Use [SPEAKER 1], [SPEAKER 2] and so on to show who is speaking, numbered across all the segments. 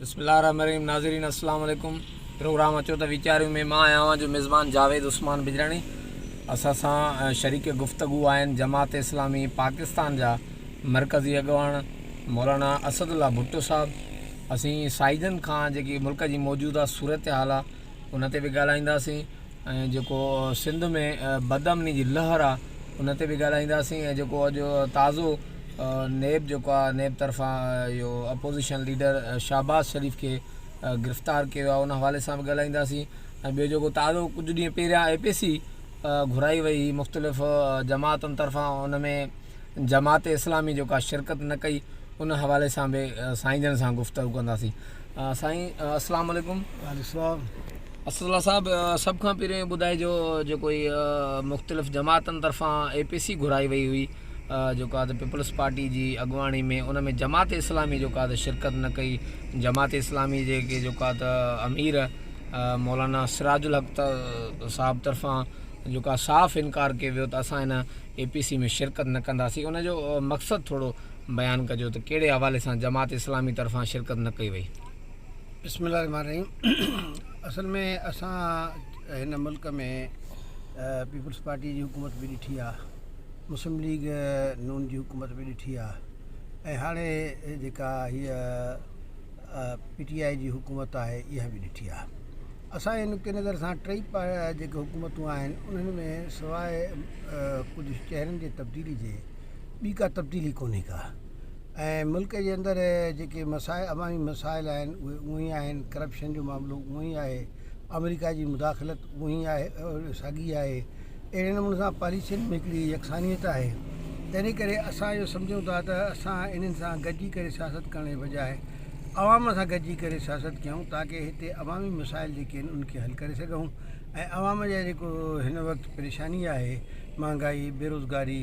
[SPEAKER 1] بسم الله الرحمن الرحيم ناظرين السلام عليڪم پروگرام اچو ته ويچاريون ۾ مان آهيان اوهان جو ميزبان جاويد عثمان بجراڻي اسان سان شريڪ گفتگو آهن جماعت اسلامي پاڪستان جا مرڪزي اڳواڻ مولانا اسد الله ڀٽو صاحب اسين سائيجن کان جيڪي ملڪ جي موجوده صورتحال آهي ان تي به ڳالهائينداسين ۽ جيڪو سنڌ ۾ بدامني جي لهر آ ان تي به ڳالهائينداسين ۽ جيڪو اڄ تازو نيب جيڪو آ نيب طرفان اهو اپوزيشن ليڊر شهباز شريف کي گرفتار ڪيو ويو آ ان حوالي سان به ڳالهائينداسين ۽ ٻيو جيڪو تازو ڪجهه ڏينهن پهريان اي پي سي گهرائي وئي هئي مختلف جماعتن طرفان ان ۾ جماعت اسلامي جيڪا شرڪت نه ڪئي ان حوالي سان به سائين جن سان گفتگو ڪنداسين سائين السلام عليڪم. وعليڪم
[SPEAKER 2] السلام.
[SPEAKER 1] اسد الله صاحب سڀ کان پهريون ٻڌائجو جيڪو هي مختلف جماعتن طرفان اي پي سي گهرائي وئي هئي جيڪو آ ته پيپلز پارٽي جي اڳواڻي ۾ ان ۾ جماعت اسلامي جيڪو آ ته شرڪت نه ڪئي جماعت اسلامي جي ڪي جيڪو آ ته امير مولانا سراج الحق صاحب طرفان جيڪو آ صاف انڪار ڪيو ويو ته اسان هن اي پي سي ۾ شرڪت نه ڪنداسين ان جو مقصد ٿورو بيان ڪجو ته ڪهڙي حوالي سان جماعت اسلامي طرفان شرڪت نه ڪئي وئي.
[SPEAKER 2] بسم الله الرحمن الرحيم اصل ۾ اسان هن ملڪ ۾ پيپلز پارٽي جي حڪومت به ڏٺي آ مسلم ليگ نون جي حڪومت به ڏٺي آ ۽ هاڻي جيڪا هيء پي ٽي آء جي حڪومت آهي اها به ڏٺي آ اسان جي نقطي نظر سان ٽئي جيڪي حڪومتون آهن انهن ۾ سواء ڪجهه چهرن جي تبديلي جي ٻي ڪا تبديلي ڪونهي ڪا ۽ ملڪ جي اندر جيڪي مسائل عوامي مسائل آهن اهي اونئن ئي آهن ڪرپشن جو معاملو اونئن ئي آهي آمريڪا جي مداخلت اونئن ئي آهي ساڳي آهي اهڙي نموني سان پاليسين ۾ هڪڙي يڪسانيت آهي تنهن ڪري اسان اهو سمجهون ٿا ته اسان انهن سان گڏجي ڪري سياست ڪرڻ جي بجاء عوام سان گڏجي ڪري سياست ڪيون تاڪه هتي عوامي مسائل جيڪي آهن انهن کي حل ڪري سگهون ۽ عوام جا جيڪو هن وقت پريشاني آهي مهانگائي بيروزگاري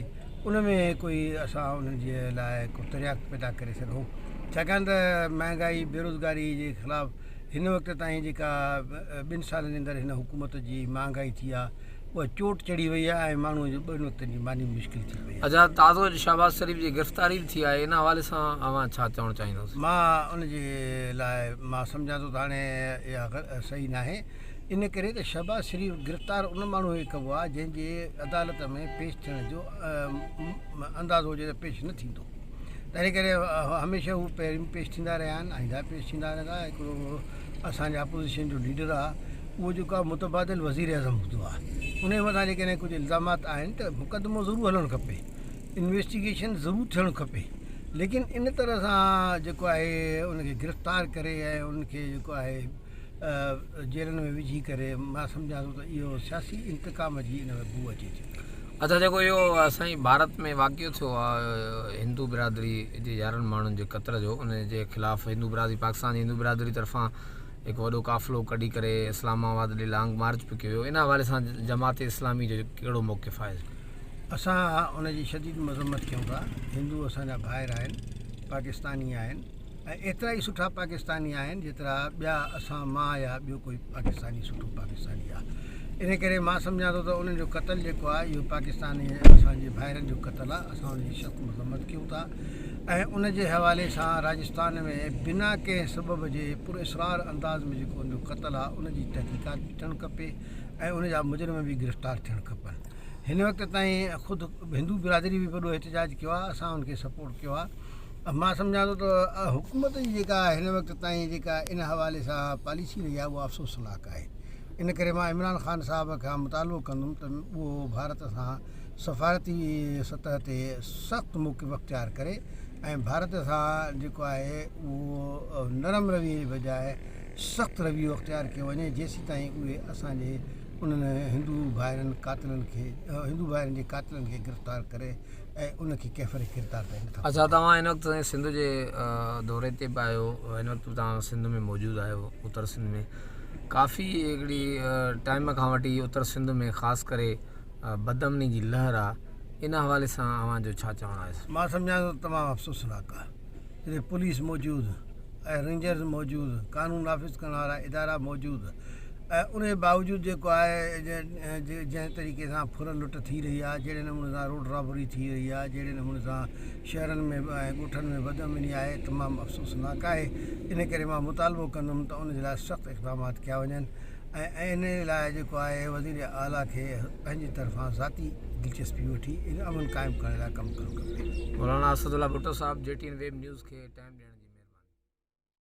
[SPEAKER 2] ان ۾ ڪوئي اسان انهن جي لاء ڪو ترياق پيدا ڪري سگهون ڇاڪاڻ ته مهانگائي بيروزگاري جي خلاف هن وقت تائين جيڪا ٻن سالن جي اندر هن حڪومت جي مهانگائي ٿي آهي اها چوٽ چڙهي وئي آهي ۽ ماڻهو جو ٻن وقتن جي ماني مشڪل ٿي پئي آهي.
[SPEAKER 1] اچا تازو اڄ شهباز شريف جي گرفتاري به ٿي آهي ان حوالي سان اوهان ڇا چوڻ چاهيندو؟
[SPEAKER 2] مان ان جي لاء مان سمجهان ٿو ته هاڻي اها صحيح ناهي ان ڪري ته شهباز شريف گرفتار ان ماڻهو کي ڪبو آهي جنهن جي عدالت ۾ پيش ٿيڻ جو اندازو هجي ته پيش نه ٿيندو تنهن ڪري هميشه هو پهرين پيش ٿيندا رهيا آهن آئنده پيش ٿيندا رهندا هڪڙو اسان جي اپوزيشن جو ليڊر آهي اهو جيڪو آهي متبادل وزير اعظم هوندو آهي ان جي مٿان جيڪڏهن ڪجهه الزامات آهن ته مقدمو ضرور هلڻ کپي انويسٽيگيشن ضرور ٿيڻ کپي ليڪن ان طرح سان جيڪو آهي ان کي گرفتار ڪري ۽ ان کي جيڪو آهي جيلن ۾ وجهي ڪري مان سمجهان ٿو ته اهو سياسي انتقام جي ان ۾ بوء اچي ٿي پئي.
[SPEAKER 1] اڇا جيڪو اهو سائين ڀارت ۾ واقعو ٿيو آ هندو برادري جي يارهن ماڻهن جي قتل جو ان جي خلاف هندو برادري پاڪستان جي هندو برادري طرفان هڪ وڏو قافلو ڪڍي ڪري اسلام آباد ڏي لانگ مارچ به ڪيو ويو ان حوالي سان جماعت اسلامي جو ڪهڙو موقف آهي؟
[SPEAKER 2] اسان ان جي شديد مذمت ڪيون ٿا هندو اسان جا ڀائر آهن پاڪستاني آهن ۽ ايترا ئي سٺا پاڪستاني آهن جيترا ٻيا اسان مان يا ٻيو ڪوئي پاڪستاني سٺو پاڪستاني آهي ان ڪري مان سمجهان ٿو ته انهن جو قتل جيڪو آهي اهو پاڪستاني اسان جي ڀائرن جو قتل آهي اسان ان جي سخت مذمت ڪيون ٿا ۽ ان جي حوالي سان راجستان ۾ بنا ڪنهن سبب جي پر اسرار انداز ۾ جيڪو ان جو قتل آهي ان جي تحقيقات به ٿيڻ کپي ۽ ان جا مجرم به گرفتار ٿيڻ کپن هن وقت تائين خود هندو برادري به وڏو احتجاج ڪيو آهي اسان ان کي سپورٽ ڪيو آهي مان سمجهان ٿو ته حڪومت جي جيڪا هن وقت تائين جيڪا ان حوالي سان پاليسي رهي آهي اها افسوسناڪ آهي ان ڪري مان عمران خان صاحب کان مطالبو ڪندم ته اهو ڀارت سان سفارتي سطح تي سخت موقف اختيار ڪري ۽ ڀارت سان جيڪو آهي اهو نرم رويي جي بجاء سخت رويو اختيار ڪيو وڃي جيسيتائين اهي اسان جي انهن هندو ڀائرن قاتلن کي هندو ڀائرن جي قاتلن کي گرفتار ڪري ۽ ان کي ڪيفر ڪردار تائين نٿا
[SPEAKER 1] اڇا توهان هن وقت سائين سنڌ جي دوري تي به آهيو هن وقت به توهان سنڌ ۾ موجود آهيو اتر سنڌ ۾ ڪافي هڪڙي ٽائيم کان وٺي اتر سنڌ ۾ خاص ڪري بدامني جي لهر آ ان حوالي سان اوهان جو ڇا چوڻ آهي؟
[SPEAKER 2] مان سمجهان ٿو تمام افسوسناڪ آ جتي پوليس موجود ۽ رينجرز موجود قانون نافذ ڪرڻ وارا ادارا موجود. ان جي باوجود جيڪو آهي جنهن طريقي سان ڦر لٽ ٿي رهي آهي جهڙي نموني سان روڊ رابري ٿي رهي آهي جهڙي نموني سان شهرن ۾ ۽ ڳوٺن ۾ بدامني آهي تمام افسوسناڪ آهي ان ڪري مان مطالبو ڪندم ته ان جي لاء سخت اقدامات ڪيا وڃن ۽ ان لاء جيڪو آهي وزير اعليٰ کي پنهنجي طرفان ذاتي دلچسپي وٺي ان امن قائم ڪرڻ لاء ڪم ڪرڻ کپي.
[SPEAKER 1] مولانا اسدالله ڀٽو صاحب جي ٽي اين ويب نيوز کي ٽائيم ڏيڻ.